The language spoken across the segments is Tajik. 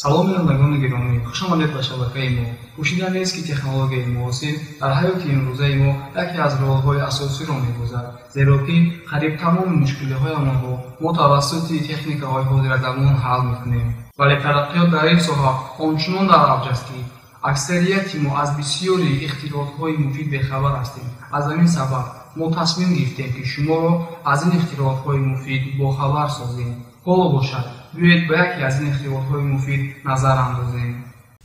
Салом, бинандагони гиромӣ, хуш омадед ба шабакаи мо. Пӯшида нест, ки технологияи муосир дар ҳаёти имрӯзаи мо яке аз ролҳои асосиро мебозад, зеро ки қариб тамоми мушкилиҳоямонро мо тавассути техникаҳои ҳозиразамон ҳал мекунем. Вале тараққиёт дар ин соҳа ончунон дар авҷ аст, ки аксарияти мо аз бисёри ихтироотҳои муфид бехабар ҳастем. Аз ҳамин сабаб мо тасмим гирифтем, ки шуморо аз ин ихтироотҳои муфид бохабар созем. Ҳоло бошад, биёед ба яке аз ин ихтироотҳои муфид назар андозем.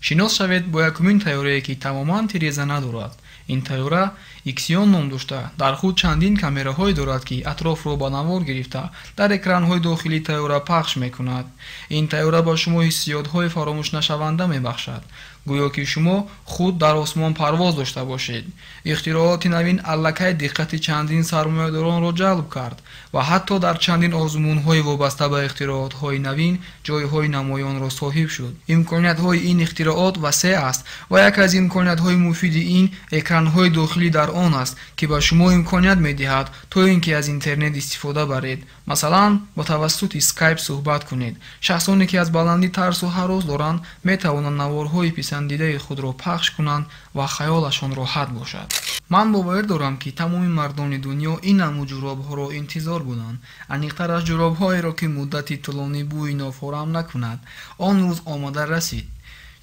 Шинос шавед бо якумин тайёрае, ки тамоман тиреза надорад. Ин тайёра Иксион ном дошта, дар худ чандин камераҳое дорад, ки атрофро ба навор гирифта, дар экранҳои дохилии тайёра пахш мекунад. Ин тайёра ба шумо ҳиссиётҳои фаромӯшнашаванда мебахшад, гӯё ки шумо худ дар осмон парвоз дошта бошед. Ихтирооти навин аллакай диққати чандин сармоядоронро ҷалб кард ва ҳатто дар чандин озмунҳои вобаста ба ихтироотҳои навин ҷойҳои намоёнро соҳиб шуд. Имкониятҳои ин ихтироот васеъ аст ва яке аз имкониятҳои муфиди ин экранҳои дохилӣ дар он аст, ки ба шумо имконият медиҳад, то ин ки аз интернет истифода баред. Масалан, бо тавассути скайп суҳбат кунед. Шахсоне, ки аз баландӣ тарсу ҳарос доранд, метавонанд наворҳои писандидаи худро пахш кунанд ва хаёлашон роҳат бошад. Ман боварӣ дорам, ки тамоми мардони дунё ин намуд ҷуробҳоро интизор буданд, аниқтараш ҷуробҳоеро, ки муддати тӯлонӣ бӯи нофорам накунад. Он рӯз омада расид.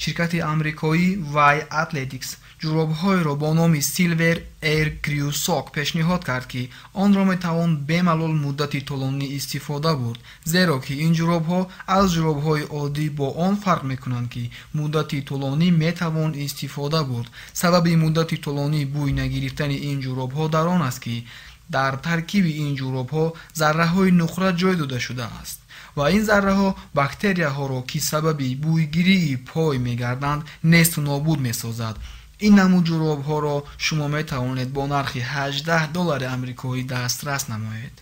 Ширкати амрикоӣ Y Athletics ҷуробҳоеро бо номи Silver Air Crew Sock пешниҳод кард, ки онро метавон бемалол муддати тӯлонӣ истифода бурд, зеро ки ин ҷуробҳо аз ҷуробҳои оддӣ бо он фарқ мекунанд, ки муддати тӯлонӣ метавон истифода бурд. Сабаби муддати тӯлонӣ бӯй нагирифтани ин ҷуробҳо дар он аст, ки дар таркиби ин ҷуробҳо зарраҳои нуқра ҷой дода шудааст ва ин зарраҳо бактерияҳоро, ки сабаби бӯйгирии пой мегарданд, несту нобуд месозад. Ин намуд ҷуробҳоро шумо метавонед бо нархи 18 доллари амрикоӣ дастрас намоед.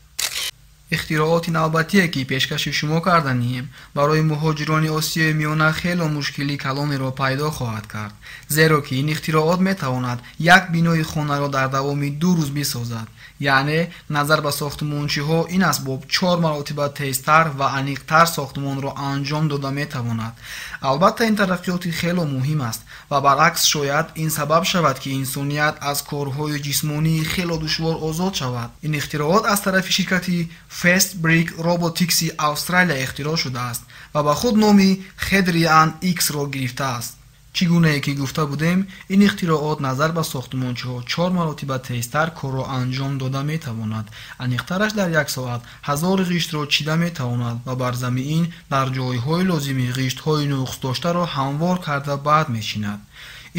Ихтирооти навбатие, ки пешкаши шумо карданием, барои муҳоҷирони Осиёи Миёна хело мушкилии калонеро пайдо хоҳад кард, зеро ки ин ихтироот метавонад як бинои хонаро дар давоми 2 рӯз бисозад. Яъне назар ба сохтмончиҳо ин асбоб чор маротиба тезтар ва аниқтар сохтмонро анҷом дода метавонад. Албатта, ин тараққиёти хело муҳим аст ва баръакс, шояд ин сабаб шавад, ки инсоният аз корҳои ҷисмонии хело душвор озод шавад. Ин ихтироот аз тарафи ширкати Fast Brick Robotics-и Австралия ихтироъ шудааст ва ба худ номи Hadrian X-ро гирифтааст. Чӣ гунае ки гуфта будем, ин ихтироот назар ба сохтмончиҳо чор маротиба тезтар корро анҷом дода метавонад. Аниқтараш, дар як соат 1000 ғиштро чида метавонад ва бар замиин дар ҷойҳои лозимӣ ғиштҳои нуқсдоштаро ҳамвор карда, баъд мечинад.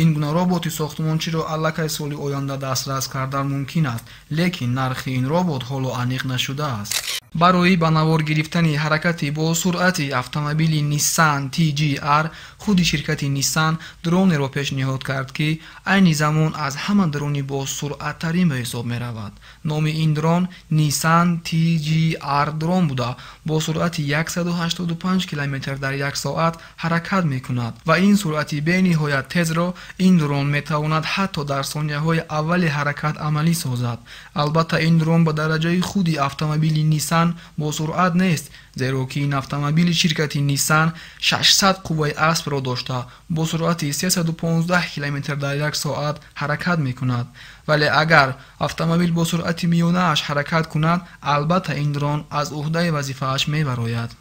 Ин гуна роботи сохтмончиро аллакай соли оянда дастрас кардан мумкин аст, лекин нархи ин робот ҳоло аниқ нашудааст. Барои ба навор гирифтани ҳаракати босуръати автомобили Nissan TGR худи ширкати Nissan дронеро пешниҳод кард, ки айни замон аз ҳама дрони босуръаттарин ба ҳисоб меравад. Номи ин дрон Nissan TGR дрон буда, бо суръати 185 километр дар як соат ҳаракат мекунад ва ин суръати бениҳоят тезро ин дрон метавонад ҳатто дар сонияҳои аввали ҳаракат амалӣ созад. Албатта, ин дрон ба дараҷаи худи автомобили Nissan босуръат нест, зеро ки ин автомобили ширкати Nissan 600 қувваи аспро дошта, бо суръати 315 километр дар як соат ҳаракат мекунад. Вале агар автомобил бо суръати миёнааш ҳаракат кунад, албатта ин дрон аз уҳдаи вазифааш мебарояд.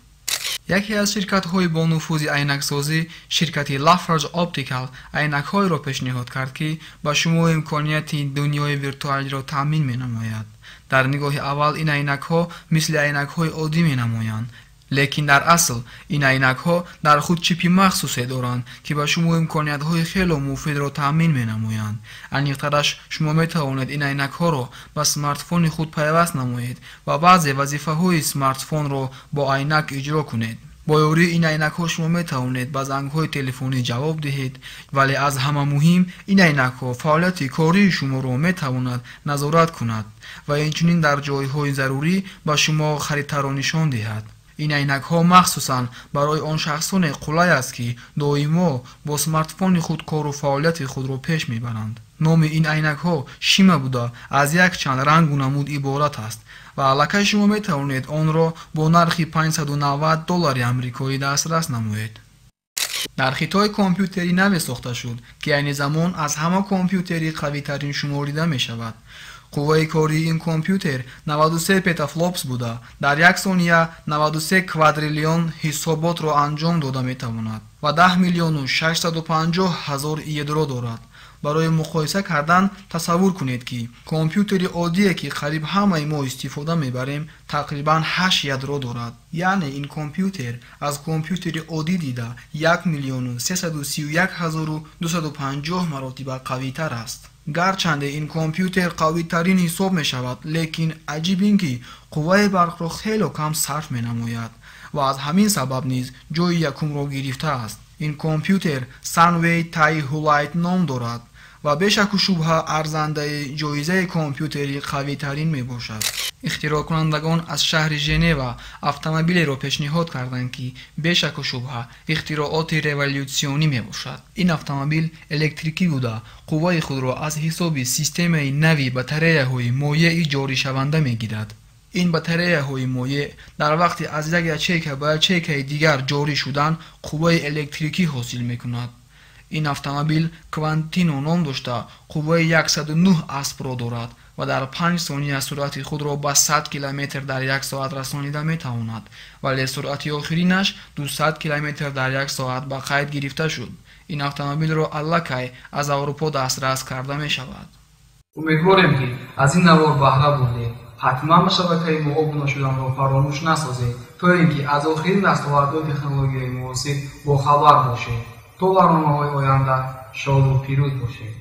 Яке аз ширкатҳои бонуфузи айнаксозӣ, ширкати Lafarge Optical, айнакҳоеро пешниҳод кард, ки ба шумо имконияти дунёи виртуалиро таъмин менамояд. Дар нигоҳи аввал ин айнакҳо мисли айнакҳои оддӣ менамоянд, лекин дар асл ин айнакҳо дар худ чипи махсусе доранд, ки ба шумо имкониятҳои хело муфидро таъмин менамоянд. Аниқтараш, шумо метавонед ин айнакҳоро ба смартфони худ пайваст намоед ва баъзе вазифаҳои смартфонро бо айнак иҷро кунед. Бо ёрии ин айнакҳо шумо метавонед ба зангҳои телефонӣ ҷавоб диҳед, вале аз ҳама муҳим, ин айнакҳо фаъолияти кории шуморо метавонад назорат кунад ва инчунин дар ҷойҳои зарурӣ ба шумо харитаро нишон диҳад. Ин айнакҳо махсусан барои он шахсоне қулай аст, ки доимо бо смартфони худ кору фаъолияти худро пеш мебаранд. Номи ин айнакҳо Шима буда, аз якчанд рангу намуд иборат аст ва аллакай шумо метавонед онро бо нархи 590 доллари амрикоӣ дастрас намоед. Дар Хитой компютери наве сохта шуд, ки айни замон аз ҳама компютери қавитарин шуморида мешавад. Қувваи кории ин компютер 93 петафлопс буда, дар як сония 93 квадриллион ҳисоботро анҷом дода метавонад ва 10 миллиону 650 ҳазор ядро дорад. Барои муқоиса кардан тасаввур кунед, ки компютери оддие, ки қариб ҳамаи мо истифода мебарем, тақрибан 8 ядро дорад. Яъне ин компютер аз компютери оддӣ дида 1 миллиону 331 ҳазору 250 маротиба қавитар аст. Гарчанде ин компютер қавитарин ҳисоб мешавад, лекин аҷиб ин ки қувваи барқро хело кам сарф менамояд ва аз ҳамин сабаб низ ҷойи якумро гирифтааст. Ин компютер Sunway TaihuLight ном дорад ва бешаку шубҳа арзандаи ҷоизаи компютери қавитарин мебошад. Ихтироъкунандагон аз шаҳри Женева автомобилеро пешниҳод карданд, ки бешаку шубҳа ихтироъоти револютсионӣ мебошад. Ин автомобил электрикӣ буда, қувваи худро аз ҳисоби системаи нави батареяҳои моеъи ҷоришаванда мегирад. Ин батареяҳои моеъ дар вақти аз як ячейка ба ячейкаи дигар ҷорӣ шудан қувваи электрикӣ ҳосил мекунад. Ин автомобил Квантино ном дошта, қувваи 109 аспро дорад ва дар 5 сония суръати худро ба 100 километр дар як соат расонида метавонад, вале суръати охиринаш 200 километр дар як соат ба қайд гирифта шуд. Ин автомобилро аллакай аз Аврупо дастрас карда мешавад. Умедворем, ки аз ин навор баҳра бурдед. Ҳатман ба шабакаи мо обуна шуданро фаромӯш насозед, то ин ки аз охирин дастовардҳои технологияи муосир бохабар бошед. То барномаҳои оянда шоду пирӯз бошед.